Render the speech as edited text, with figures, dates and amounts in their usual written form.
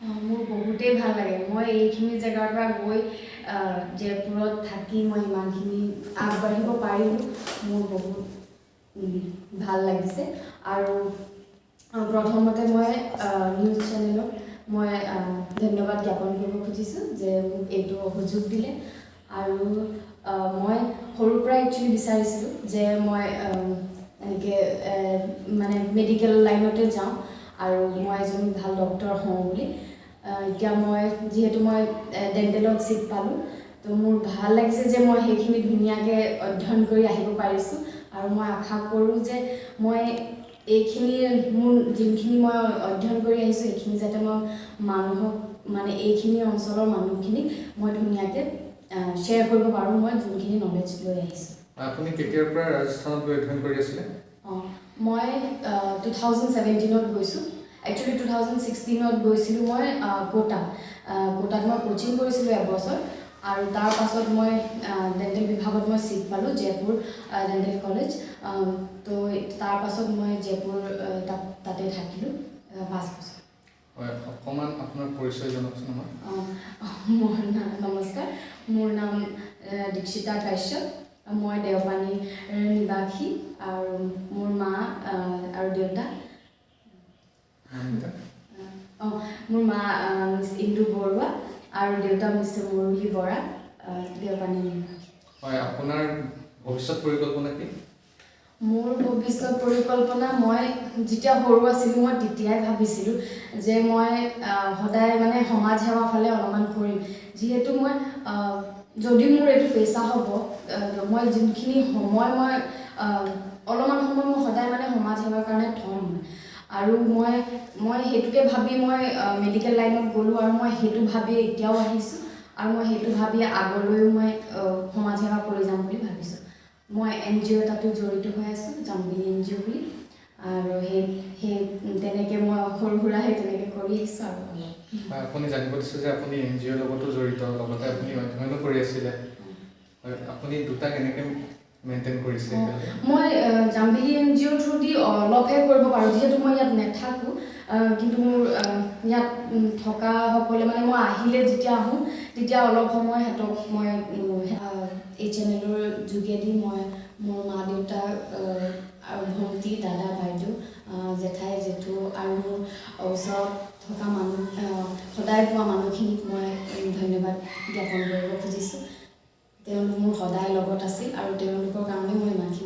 মোৰ বহুতেই ভাল লাগে। মই এইখিনি জেগাৰ পৰা গৈ জয়পুৰত থাকি মই ইমানখিনি আগবাঢ়িব পাৰিলোঁ, মোৰ বহুত ভাল লাগিছে। আৰু প্ৰথমতে মই নিউজ চেনেলক মই ধন্যবাদ জ্ঞাপন কৰিব খুজিছোঁ যে মোক এইটো সুযোগ দিলে। আৰু মই সৰুৰ পৰাই একচুৱেলি বিচাৰিছিলোঁ যে মই এনেকৈ মানে মেডিকেল লাইনতে যাওঁ আৰু মই এজনী ভাল ডক্টৰ হওঁ বুলি। এতিয়া মই যিহেতু মই ডেণ্টেলত ছিট পালোঁ, তো মোৰ ভাল লাগিছে যে মই সেইখিনি ধুনীয়াকৈ অধ্যয়ন কৰি আহিব পাৰিছোঁ। আৰু মই আশা কৰোঁ যে মই এইখিনি মোৰ যোনখিনি মই অধ্যয়ন কৰি আহিছোঁ, সেইখিনি যাতে মই মানুহক, মানে এইখিনি অঞ্চলৰ মানুহখিনিক মই ধুনীয়াকৈ শ্বেয়াৰ কৰিব পাৰোঁ, মই যোনখিনি নলেজ লৈ আহিছোঁ। আপুনি কেতিয়াৰ পৰা ৰাজস্থানত গৈ অধ্যয়ন কৰি আছিলে? অঁ, মই 2017ত গৈছোঁ। একচুৱেলি 2016ত গৈছিলোঁ মই কোটা। কোটাত মই কোচিং কৰিছিলোঁ এবছৰ আৰু তাৰ পাছত মই ডেণ্টেল বিভাগত মই ছিট পালোঁ, জয়পুৰ ডেণ্টেল কলেজ। তো তাৰ পাছত মই জয়পুৰ তাতে থাকিলোঁ 5 বছৰ। হয়, অকণমান আপোনাৰ পৰিচয় জনাওকচোন আমাক। অঁ, মোৰ নাম, নমস্কাৰ, মোৰ নাম দীক্ষিতা কাশ্যপ। মই দেওপানীৰ নিবাসী আৰু মোৰ মা আৰু দেউতা নামকেইটা? অঁ, মোৰ মা মিছ ইন্দু বৰুৱা আৰু দেউতা মিষ্টাৰ মুৰলী বৰা, দেওপানীৰ নিবাসী। হয়, আপোনাৰ ভৱিষ্যত পৰিকল্পনা কি? মোৰ ভৱিষ্যত পৰিকল্পনা, মই যেতিয়া সৰু আছিলোঁ, মই তেতিয়াই ভাবিছিলোঁ যে মই সদায় মানে সমাজ সেৱা ফালে অলপমান কৰিম। যিহেতু মই যদি মোৰ এইটো পেচা হ'ব, মই যোনখিনি সময় মই অলপমান সময় মই সদায় মানে সমাজ সেৱাৰ কাৰণে থ'ম। আৰু মই সেইটোকে ভাবি মই মেডিকেল লাইনত গ'লোঁ আৰু মই সেইটো ভাবিয়ে এতিয়াও আহিছোঁ আৰু মই সেইটো ভাবিয়ে আগলৈও মই সমাজ সেৱা কৰি যাম বুলি ভাবিছোঁ। মই এনজিঅ' এটাতো জড়িত হৈ আছোঁ, জাম্বিলি এনজিঅ' বুলি। আৰু সেই সেই তেনেকৈ মই সৰু সুৰা সেই তেনেকৈ কৰি আহিছোঁ আৰু অলপ। হয়, আপুনি জানিব দিছে যে আপুনি এনজিঅ'ৰ লগতো জড়িত, লগতে আপুনি অধ্যয়নো কৰি আছিলে। হয়, আপুনি দুটা কেনেকৈ মেইনটেইন কৰিছে একেলগে? মই জাম্বিলি এনজিঅ'ৰ থ্ৰু দি অলপহে কৰিব পাৰোঁ, যিহেতু মই ইয়াত নাথাকোঁ। কিন্তু মোৰ ইয়াত থকাসকলে, মানে মই আহিলে, যেতিয়া আহোঁ, তেতিয়া অলপ সময় সিহঁতক মই এই চেনেলৰ যোগেদি মই মোৰ মা দেউতা আৰু ভণ্টি, দাদা, বাইদেউ, জেঠাই, জেঠু আৰু মোৰ ওচৰত থকা মানুহ, সদায় পোৱা মানুহখিনিক মই ধন্যবাদ জ্ঞাপন কৰিব খুজিছোঁ। তেওঁলোক মোৰ সদায় লগত আছিল আৰু তেওঁলোকৰ কাৰণে মই ইমানখিনি